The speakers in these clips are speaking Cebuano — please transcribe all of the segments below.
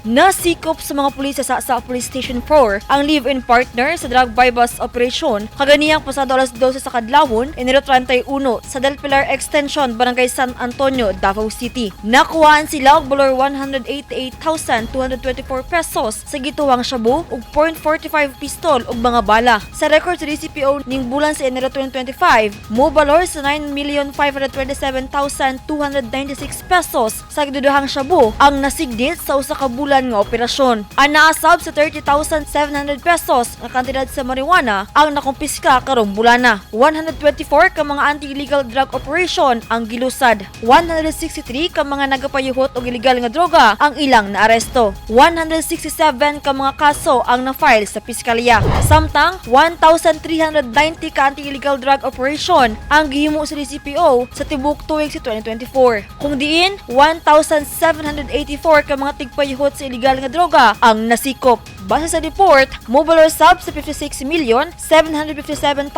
Nasikop sa mga pulis sa Sa Police Station 4 ang live-in partner sa drug buy-bust operation kaganiyang pasado alas 12 sa kadlawon, Enero 31, sa Del Pilar Extension, Barangay San Antonio, Davao City. Nakuhaan sila og balor 188,224 pesos sa gituwang shabu ug .45 pistol ug mga bala. Sa record sa DCPO ning bulan sa Enero 2025, mo balor sa 9,527,296 pesos sa giduduhang shabu ang nasignit sa usa ka bulan nga operasyon. Anaa sab sa 30,700 pesos nga kantidad sa marijuana ang nakumpiska karong bulana. 124 ka mga anti-illegal drug operation ang gilusad. 163 ka mga nagapayuhot og illegal nga droga ang ilang naaresto. 167 ka mga kaso ang na-file sa piskalya. Samtang 1,390 ka anti-illegal drug operation ang gihimo sa DCPO sa tibuok tuig sa 2024. Kung diin, 1,784 ka mga tigpayuhot sa illegal nga droga ang nasikop. Base sa report, mobalor sab sa 56,757,724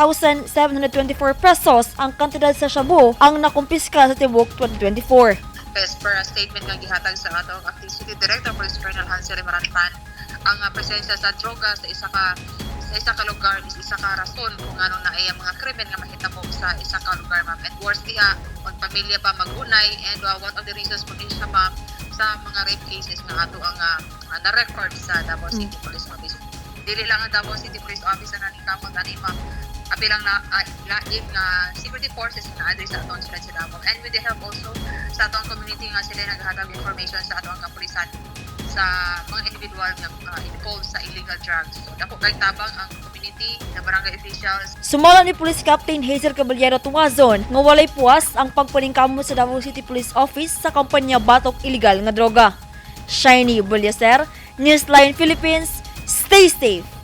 pesos ang kantidad sa shabu ang nakumpiska sa tibuok 2024. As per a statement nga gihatag sa atong Acting City Director, Police Colonel Hansel Marantan, ang presensya sa droga sa isa ka lugar is isa ka rason kung ano na ay ang mga krimen nga mahitabo sa isa ka lugar, ma'am. And worse diha, magpamilya pa magunay, and one of the reasons po din siya, ma'am, sa mga rape cases nga ato ang na-record sa Davao City Police Office. Dili lang ang Davao City Police Office ang naningkamot ani, ma'am, apil ang na, lain nga security forces na adri sa atong sila sa Davao and with the help also sa atong community nga sila naghatag information sa atong kapulisan sa mga individual nga involved sa illegal drugs. So dako kay tabang ang community, the barangay officials. Sumala ni Police Captain Hazel Caballero Tuazon nga walay puwas ang pagpaningkamot sa Davao City Police Office sa kampanya batok illegal nga droga. Shiny Bulyaser, Newsline Philippines, stay safe!